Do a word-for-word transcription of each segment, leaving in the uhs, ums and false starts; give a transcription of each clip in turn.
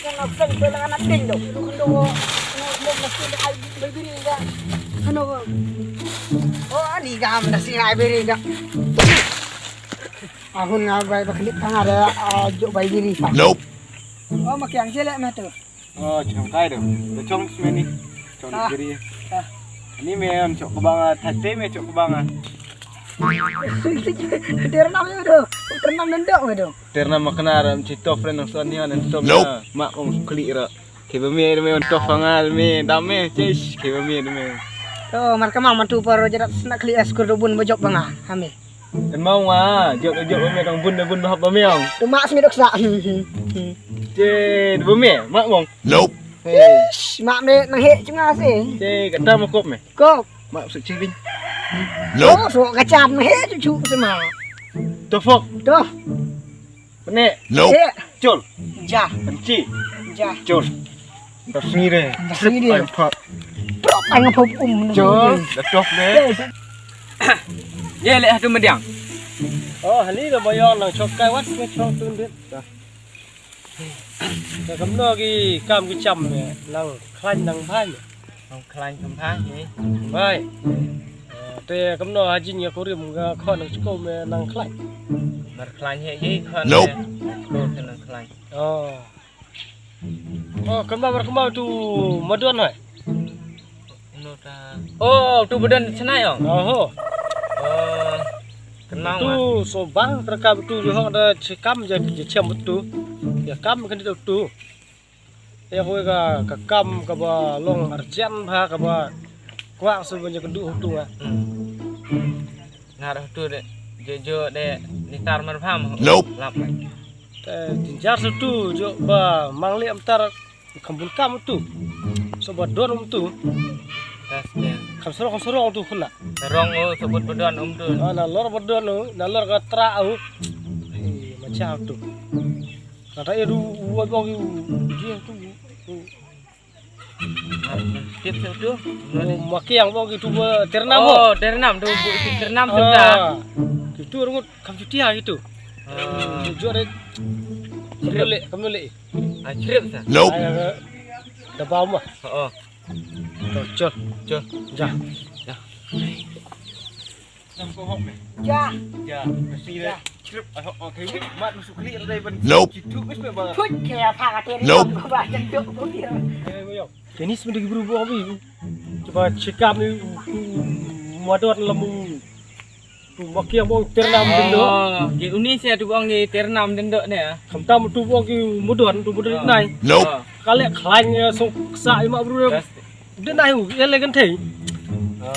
Nga seng pela nga na ding do. Lu kendo ko. Mo mo na sing ai biri ga. Ano ko? Oh, ani ga am na sing ai biri ga. Ahun nga bai ba khlip panga da, ah, jok bai biri pa. Nope. Oh, ma kiang jele ma tu. Oh, chong kai do. Do chong smeni. Chong Ah. Biri. Ah. Ni me an chok kebanga, thate me chok kebanga. Ternam yo do. Ternam nendok me do. Ternam makna ram chito friend nang son ni an som. Nope. Na, mak ong kli ra. Keba me me on tof angal me dame chis keba me me. To mar kama mantu paro jadat sna kli eskur do bun bajop banga. Hame. Kan mau nga, jok jok ba me tang bun bun bahap ba me ong. Tu mak smi dok sa. Che, ba me, mak mong. Nope. Hey. Ish, mak me nang he chunga se. Che, kata ma kop me. Kop. Mak su ching bing. Nope. Oh, so kachan he chu chu se ma. To fok. To. Bane. Nope. He. Chul. Ja. Benci. Ja. Chul. Dah sendiri. Dah sendiri. Ai pha. Prok ai ngapa um. Chul. Dah tok deh. Ye le hatu mediang. Oh, hani dah bayar nang chok kai wat ngi chok tun dit. Dah. Dah kamno ki kam ki cham ne nang khlaiñ nang bhai. Nang khlaiñ kam bhai ni. Bhai. Te kamno hajin ya kurim ga khon nang chko me nang khlaiñ. Mar khlaiñ he ye khon. Nope. Ko nang khlaiñ. Oh. Oh, kan ba bar kumba tu madon hai. Ino ta. Oh, tu madon chnai ong. Oh. Oh. Kenal. Tu so bang terka tu yo hok da chikam ja je chem tu. Ya kam kan tu tu. Ya ko ka ka kam ka ba long arjan bha ka ba kwak so ba je kedu tu nga. Ngar tu de jo jo de nitar mar pham. Nope. Lap. Te jinjar satu jo ba mangli amtar khambul kam tu. So ba don um tu. Tas de. Kham sorong kham sorong tu khula. Rong o sebut bedon um tu. Ah, na lor bedon o, na lor ka tra o. Eh, macam tu. Kata ya du wa bong yu. Dia tu. Tip tu tu. Oh, makiang bong gitu ba ternam. Oh, ternam tu bu ternam tu ta. Gitu rungut kam cutia gitu. Ah. Jujur deh. Kamu le, kamu le. Ah, crip sa. Nope. Ai, da bau mah. Oh. To, chul. Chul. Ja. Ja. Sam ko hok me. Ja. Ja. Mesti le. Crip ai hok. Okay. Mat musuh klik dai ban. Nope. Citu mis me ba. Put ke apa kata ni. Nope. Ba jenduk ko dia. Tenis mesti guru bo abi. Coba check up ni. Madot lemu. Tu makiang bong ternam dendo. Oh, ki uni sia tu bong ki ternam dendo ne. Kamtam tu bong ki mudon tu mudon nai. Nope. Kale khlaiñ so sa ima bru. Denai u ele kan thei.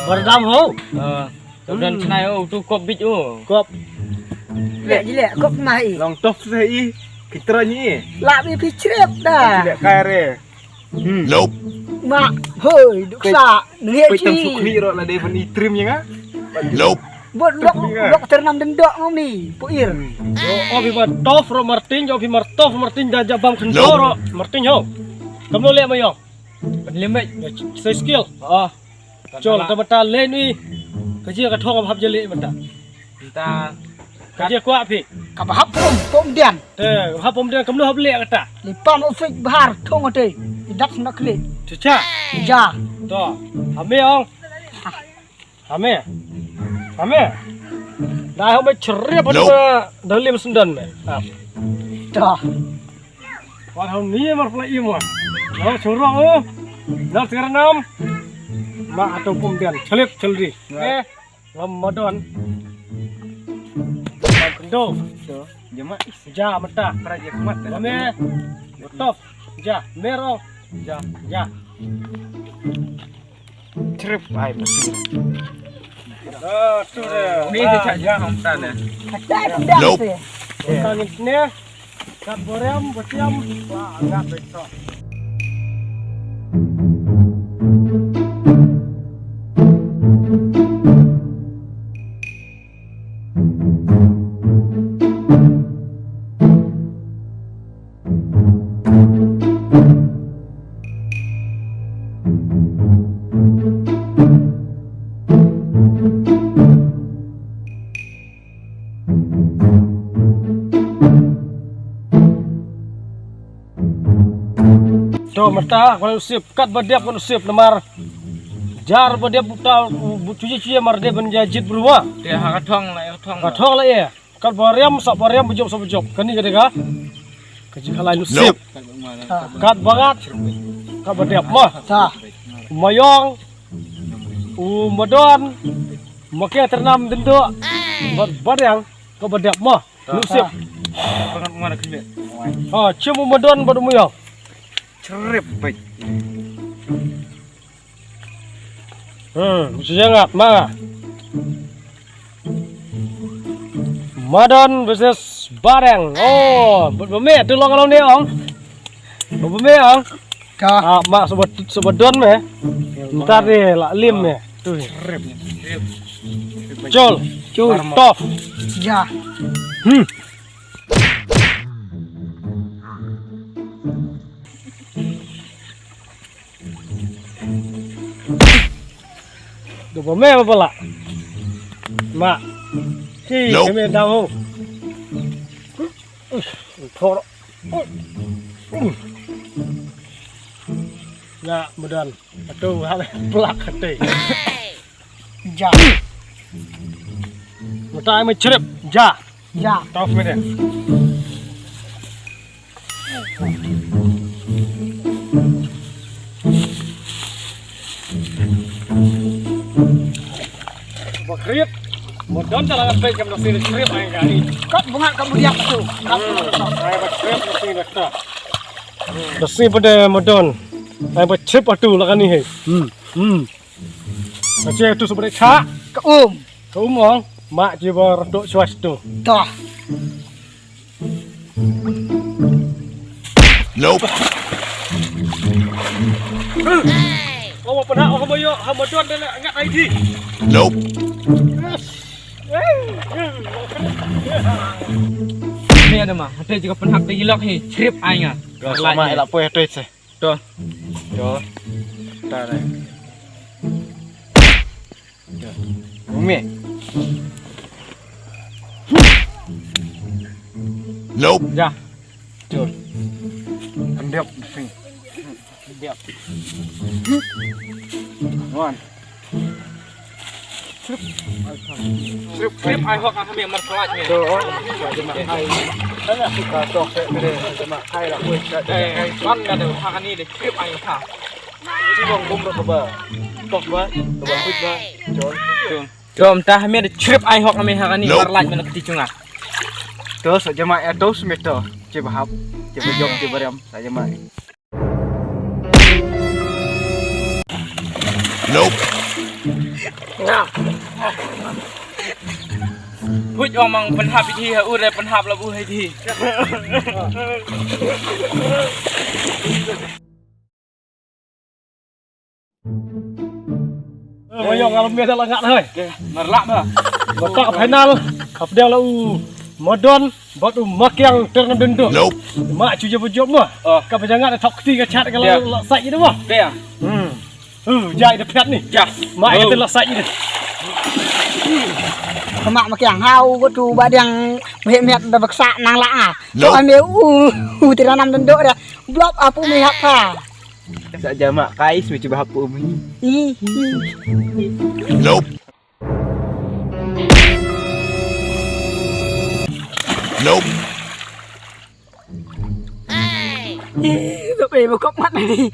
Bardam ho. Oh. Tu don chnai o tu kop bit o. Kop. Le le kop mai. Long top se i. Kitra ni. La bi pi chrep da. Le kai re. Hmm. Nope. Ma, hoi, duk sa, ngi pei tam chi. Sukli ro la dei ban i trim ya nga. Nope. Bot lok lok ternam dendok ngom ni, pu ir. Yo, obi ba tof ro Martin, yo obi mar tof Martin da jabam kendo ro Martin yo. Kamu le ma yo. Limit. Saya skill. Oh. Chol ta mata le ni. Kaji ka thong hap jale mata. Ta. Kaji kwa phi. Ka ba hap pom pom dian. Te hap pom dian kamnu hap le kata. Li pam ofik bahar thong ate. Idak na kle. Chucha. Ja. To. Hame ong. Hame. Hame. Dai hame chre pa da lim sundan me. To. Wan hau ni mar pla imo. Nau churong o. Nau tiranam. Ma ato pom dian. Chalip chalri. Eh. Ngam madon. Ngam kendo. So, jema is. Ja mata. Pra je khmat. Ngam me. Betok. Ja, mero. Ja. Ja. Trip ai mesti. Ah, tu dia. Ni dia cak ja ngam tan eh. Nope. Bukan ni. Kat borem, betiam. Wah, agak betok. To mynta ka Nosip, katba dep ka Nosip namar jar ba dep uta u, u, chuji chuji mar dep ban ïa jied bru ma. Te ha ka thong la, ha ka thong. Ka la. Thong la ïa. Katba riam sa ba riam, ba jop sa ba jop. Kane ka dei ka, ka jingkhalai Nosip. Nope. Katba ngat, katba dep ma. Ta. Mayong, u Madon, ma Kiang Tyrnam Dynduh, bad Bariang, katba dep ma. Nosip. Bangat mana kini? Ah, cium u Madon bad u Mayong. Cerip baik. Hmm, mesti jangat ma. Madon versus Bariang. Oh, bad ba me tu long long ni ong. Bad ba me ong. Ka. Ah, ma sebab sebab don me. Ntar ni la lim me. Tu. Jol. Jol. Tof. Ja. Hmm. Dei ba me ba la. Ma. Ki, nope. Kami dang ho. Thor. Na, Madon. Atu ha plak hati. Ja. Mata me cerip. Ja. Ja. Tof me de. Ba khrip. Madon ta la ngan peit kam nasi khrip ai ka ni. Kat bunga kat budiak tu. Kat bunga kat. Ai ba khrip nasi dah ta. Nasi pada Madon. Ai ba khrip atu la ka ni he. Hmm. Hmm. Ka che tu sebelah kha. Ka um. Ka um ong. Mak je ba retuk shuwa tu. Dah. Nope. Oh, apa nak? Oh, kamu yo, kamu tuan dan nak ngat I D. Nope. Ni ada mah, ada juga penhak di ilok he, trip ai nga. Sama elak poi tu se. To. To. Ta re. To. Umi. Nope. Ja. To. Andep sing. Andep. One. Trip. Trip ai hok ah me mar plat me. To. Ka tok se me de ma kai la kuit ka. Eh, ban ka de ha ka ni de trip ai ha. Ci bang bum ka ba. Tok ba, ka ba kuit ba. Jon. Jon. Jon ta me de trip ai hok me ha ka ni mar plat me na kti chunga. To sa jama ya to me to. Ci ba hap. Ci ba jom ci ba riam sa jama. Nope. Puj ong mang penhap iti ha ure penhap labu ha iti. Wayong ngalor me da la ngat hai. Mar lak ba. Ba ta ka final. Hapdeng la u Madon. Bad u Makiang ter na dendok. Nope. Ma chu jop jop ma. Oh. Ka ba jangat thok kti ka chat ka la sai ida ma. Te ya. Hmm. Uh, jai da phet ni. Ja. Ma ida la sai ida. Ka ma Makiang hau ko tu ba diang met met da baksa nang la ah. Nope. Ko ame u u ter na dendok da. Blop apu me hap ha. Sa jama kai smi chu ba hap pu mi. Ih. Nope. Nope. Ih, kau pei bokok mat ni.